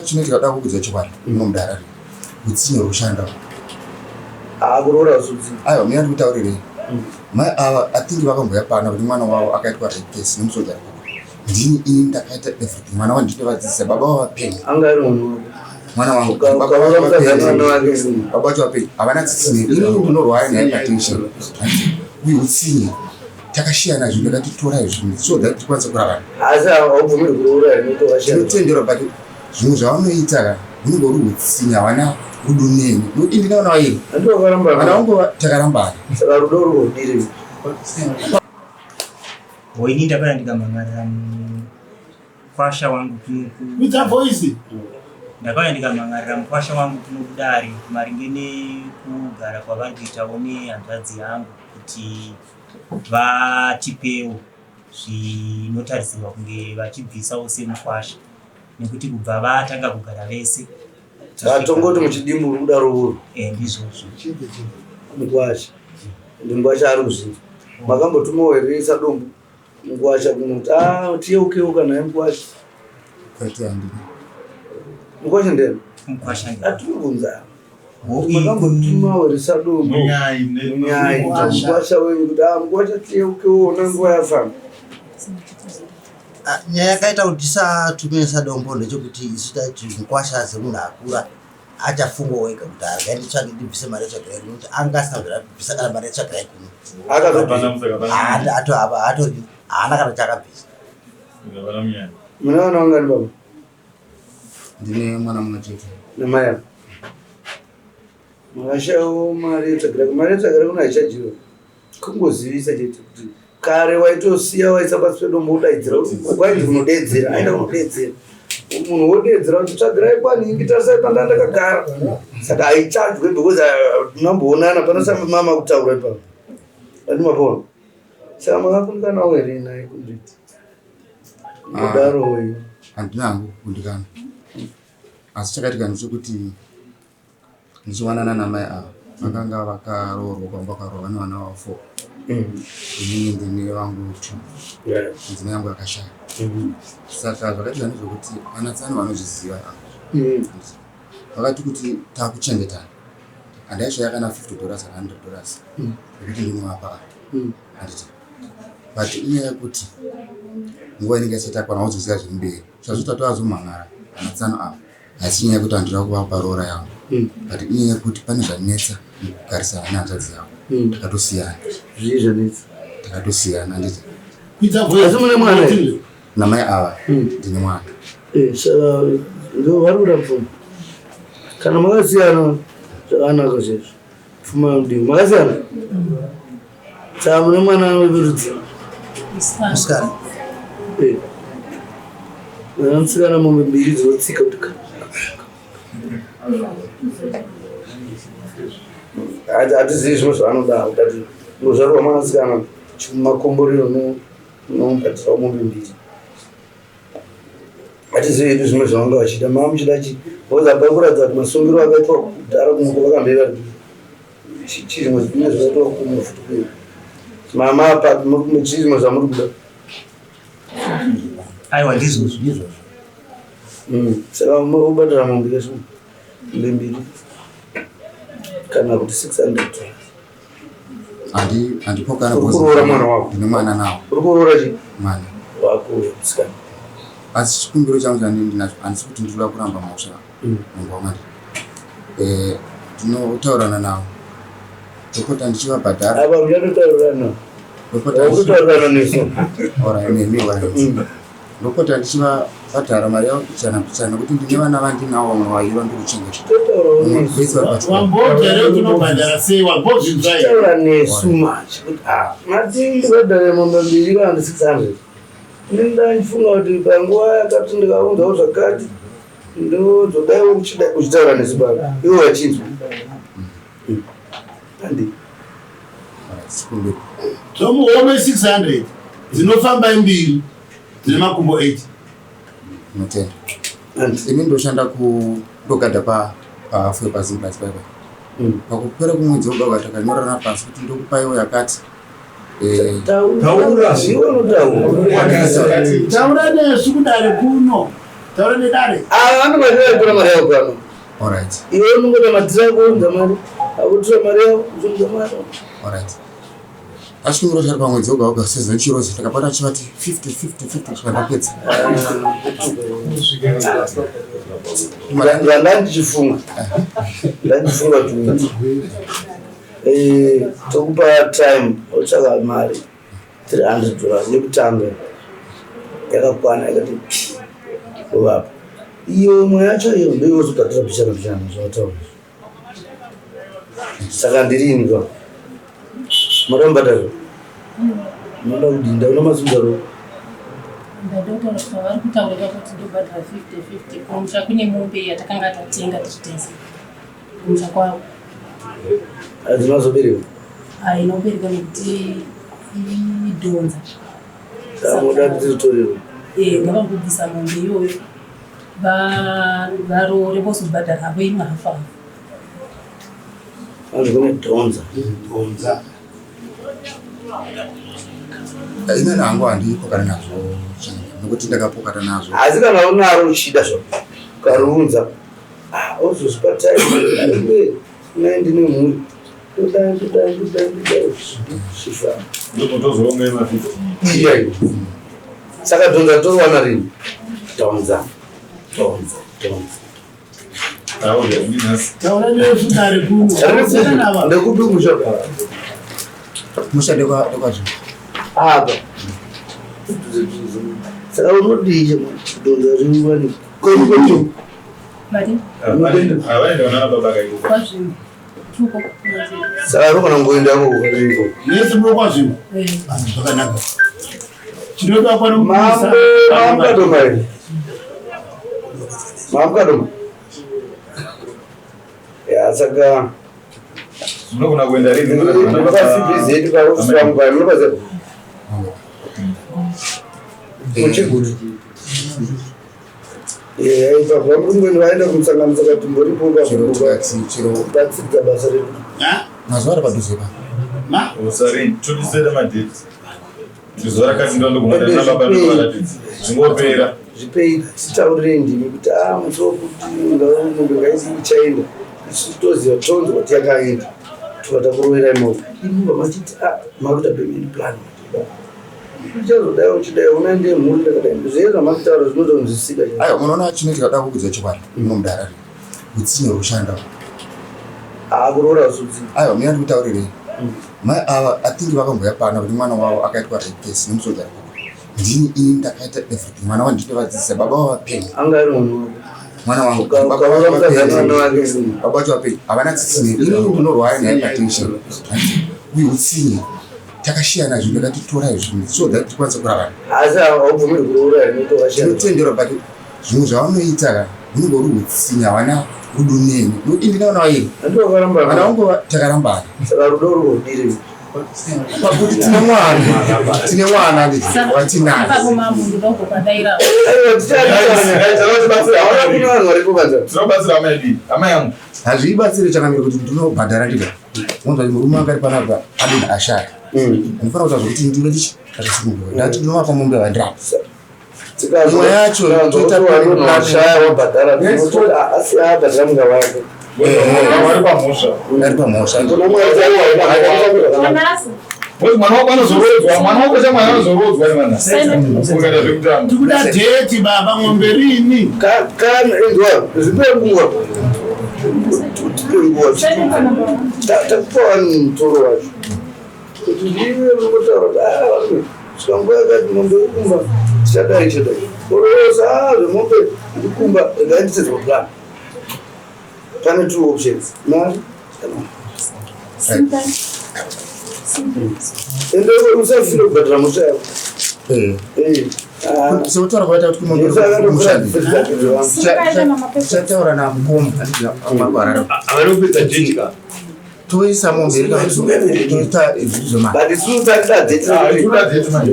Chinoitika da kukudza chokwadi muno mudarari utsinye hwekushanda. Akuroora usutsi. Aiwa, mina ndikutaurirei. Mai ava, I think vakambouya pano kuti mwana wavo akaitwa rape case nemusoja ari kuko. Ndini ini ndakaita everything. Mwana wangu ndinovadzidzisa, baba vavo vapenyu. Anga ari mwana wako. Mwana wangu. Uka- Baba ukaona vacho mukadzi ane vapenyu. vana vake. Baba vacho vapenyu. Havana tsitsi neni. Inini ndinorwara nehypertension. Uyu utsinye. Takashiyana zvinhu, ndakati torai zvinhu so that tikwanise kurarama. Asi haubvumirwi kuroora here nekuti wakashiyana? Tinotenderwa, but zvimwe zvavanoita ka hunenge huri utsinye, havana rudo neni. Nokuti ndine vana vairi. Handi wakarambana? Vana vangu takarambana. Saka rudo ruri Ini ndakauya ndikamhan'arira mukwasha wangu kuno. Kuita voice. Ndakauya ndikamhan'arira mukwasha wangu kuno kudare maringe nekugara kwavari kuitawo nehanzvadzi yangu, kuti vatipewo zvinotarisirwa kunge vachibvisawo semukwasha, nekuti kubva vatanga kugara vese. Tongoti muchidimbu uri kuda rooro. Ndizvozvo. Mukwasha. Ndi mukwasha ari kuzvinzwa. Makambotumawo here sadombo mukwasha kunoti ah tiyeukewo kana mukwasha? Kwete, handina. Mukwasha ndeni? Mukwasha ndiyani? Atirikubvunza. Makambotumawo here sadombo Munyai. Munyai mukwasha wenyu kuti ah mukwasha tiyeukewo, ona nguva yafamba? Ah, nyaya yakaita kuti tisatume sadombo ndechekuti isu taiti mukwasha semunhu akura achafungawo wega kuti argai nditsvake ndibvise mari yetsvagirai kuno, kuti anga asina kubvira kubvisa kana mari yetsvagirai kuno. Akatobvisa? Haana kana chaakabvisa. Mune vana vangani, baba? Ndine mwana mumwe chete. Namai ava makashayawo mari yetsvagira. Mari yetsvagira kuno haichajiwa, kungozivisa chete kuti kare waitosiya waisa pasi pedombo wodaidzira, wainzi kunodedzera, aenda kunodedzera, munhu wodedzera kuti tsvagirai kwanhingi, tarisai panda ndakagara. Saka haichajwe because tinamboonana panosamba mama kutaura ipapo andi mapona. Saka makakundikanawo here naye kunditi kudaro? Handina hangu kukundikana, asi chakaitika ndechekuti ndichiwanana namai ava vakanga vakaroorwa kwanga vakaroorwa, vane vana vavo four. Inini ndine vangu two. Mudzimai yangu akashaya. Saka zvakaitika ndezvekuti vanatsani vanozviziva ava. Vakati kuti takuchengetana, handaishaya kana $50 kana $100 yekuti ndinovapa ava. Handiti? But inyaya yekuti nguva inenge isati yakwana, wazoziva zviri mberi. Zvazvo tatoazomhan'ara vanatsano ava, haisi nyaya yekuti handina kuvapa roora yangu, but inyaya yekuti pane zvanetsa mukugarisana nehanzvadzi yavo. Takatosiyana. Zvii zvanetsa? Takatosiyana, handiti? Kuita voice. Asi mune mwana here? Namai ava ndine mwana. Saka ndo vari kuda pfuma. Kana makasiyana zvakanaka zvezvo, pfuma yodiwa. Makasiyana, saka mune mwana werudzi? Musikana. Mwana musikana, mombe mbiri dzinotsika kuti hatizivi zvimwe zvaanoda, but ngozvarwa mwanasikana, makomborero nomubhadhirawo mombe mbiri. Hatizivi hedu zvimwe zvavanga vachida. Mava muchida chi? Because apa kuratidza kuti masungiro akaitwa kudhara kumwe kwavakambeva chii, zvimwe zvimwe zvakaitwa kumwe futi kuyo. Mama, apa chii zvimwe zvamuri kuda? Aiwa, ndizvozvo. Ndizvozvo. Saka ubhadhara mombe kesvo, mombe mbiri kana kuti 600. Handipokana. Uri kuroora mwana wako? Ndine mwana nawo. Uri kuroora chi? Mwana. Wako musikana. Asi chikumbiro changu chandini ndinacho, handisi kuti ndinoda kuramba mhosva. Mungu wamwari, ndinotaurirana navo, ndopota ndichivabhadhara. Apa muchatotaurirana. Wakutaurirana nesu. Alright, nemi, alright. Ndopota ndichivabhadhara mari yavo pichana pichana, nekuti ndine vana vandinawo, vamwe vaiva ndikuchengeta. Totaurawo nesu. Vese vari pachikoro. Wambodya here kuti unobhadhara sei? Wambozvinzwa here? Taura nesu manje kuti ah, mati ndibhadhare mombe mbiri kana ndi 600. Ini ndandifunga kuti panguva yakati ndikaunzawo zvakati, ndozodaiwo uchitaura nesu baba, ivo vachinzwa andi. Chikumbiro. Tomuhome 600 dzinofamba mbiri dzine makumbo 8. Notenda. Andi. Ini ndoshanda ku ndogadha pa pahafu yepaZimplats paipa. Pakupera kumwedzi woga woga takanyorana pasi kuti ndokupaiwo yakati. Taura, iwe unotaura. Taura nesu kudare kuno. Taura nedare. Ava vanonga vaitora mari yavo pano. Alright. Iwe unongoita madhiri ako unza mari, akutora mari yavo unza mari. Alright. Achikumbira chari pamwedzi woga woga sezvo chirozi ndakabata chivati 50 50 50 kusvika ndapedza. Ndandichifunga ndandichifunga kuti tokupa time otsvaka mari $300 yekutanga yakakwana yakati pi ovapa iyo imwe yacho iyo ndoiwozobhadhara bishana bishana zvawataura. Saka ndirini pa mada mubhadhara unoda kudii ndaona mazunzaro. Ndadotaura kuti vari kutaura kuti ndobhadhara 50 50 kumusha kune mombe yatakanga tatenga tichitengesa kumusha kwavo. Hadzina zobereka? Haina kubereka nekuti idhonza. Saka muda kuti titorerwe? Ngavangobvisa mombe iyoyo, varoore vozobhadhara havo imwe hafu hafu. Anzi kune dhonza. Dhonza. Inini hangu handipokana nazvo nekuti ndakapokana nazvo. Asi kana unaro uchida zvo ukariunza, ozozvipa time nai ndine mhuri, todai todai todai todai zvifamba. Ndokutozoronga ma50. Iyayo. Saka dhonza toriwana rini? Dhonza, dhonza, dhonza. Taura inasi. Taura nedare kuno. Ndekupi musha? Musha ndekwazvo. Apa. Saka unodii dhonza riwani kwedu? Mari. Avaenda vana baba kaiko. Kwazvimba tuko. Saka rokana ngoendako iko. Nese muri kwazvimba. Zvakanaka. Chinoda pano. Mambo mamukadoma here? Mamukadoma ya, saka Munogona kuenda rini? Pasibhizi paofisi pangu paya munopaziva muchigutu. Ipapo vamurungweni vaenda kumusangano, saka timboripo. Chero tikati chero batsiridza basa redu. Mazuva ari padhuze pa. Ma? Usari totiseta madate. Zuva rakati ndondokumana baba ndovaratidza. Zvingopera. Zvipei, titaurirei ndimi kuti a musi wokuti mombe ngaisi ichaenda, isu toziva tonzwa kuti yakaenda, tobva takuroverai maoko. Imi machiti a makuita payment plan, uchazodai uchidai una ndiye mhuri ndakadai, zvee zvamakutaura zvinotonzwisika. Aiwa, munoona chinoitika, da kukudza chokwadi, muno mudarari utsinye hwekushanda. Akuroora sudzi. Aiwa, mina ndikutaurirei, mai ava I think vakambouya pano kuti mwana wavo akaitwa rape case nemusoja arikoko. Ndini ini ndakaita everything, mwana wangu ndinovadzidzisa, baba vavo vapenyu. Anga ari munhu Mwana wangu baba ukaura vavo mukadzi mwana vapenyu. wake. Baba vacho vapenyu, havana tsitsi neni. Inini ndinorwara nehypertension uye utsinye. Takashiyana zvinhu, ndakatitora zvinhu so that tikwanise kurarama. Asi haubvumiri kuroora here nekuti wakashiyana? Tinotenderwa, but zvimwe zvavanoita ka hunenge huri utsinye, havana rudo neni nokuti ndine vana vairi. Handi wakaramba? Vana vangu takarambana. Saka rudo ruri kudiri? Pakuti tine mwana, tine mwana watinaye. Ipapo mambo ndinogopadaira. Aiwa, tichaaa kune vanhu varipo panza. Tinobatsira amai dii? Amai yangu. Hazvibatsiri chakamira kuti ndinobhadhara ndika unzwa kuti murume wanga ari panapa adini ashaya. Ndinofanira kuita zvokuti ndiro ndichi ndakasununguka, ndati ndinovapa mombe vandirapa. Imwe yacho toita payment plan. Washaya wabhadhara, asi abhadhara munga wake. Vari pamhosva. Ari pamhosva. Kuna mwari. Nanasi. Ngozi mwana wako anozorodzwa, mwana wako cha mwana anozorodzwa imana. Ukaita zvekutamba. Tikuda date baba, ng'ombe rini? Kana inzwa, zvipe nguva, tipe nguva. Takupa vanhu mutoro wacho kuti ndiwe unongotaura kuti a varume, svika nguva yakati mombe iri kumba, tichadai chadai orosa zvemombe iri kumba, regai ndisedzwa plan. Pane two options, mari. Simple. Simple. Ende usafire kubhadhara mhosva yako. Sekutaura kwaita kuti kumombe kumushandi, tichataura namukoma andikuharare. Havana kupedza date ka. Toisa mombe iri, toita zvinhu zvemari. But isusu tatida date. Ah, ikuda date manje.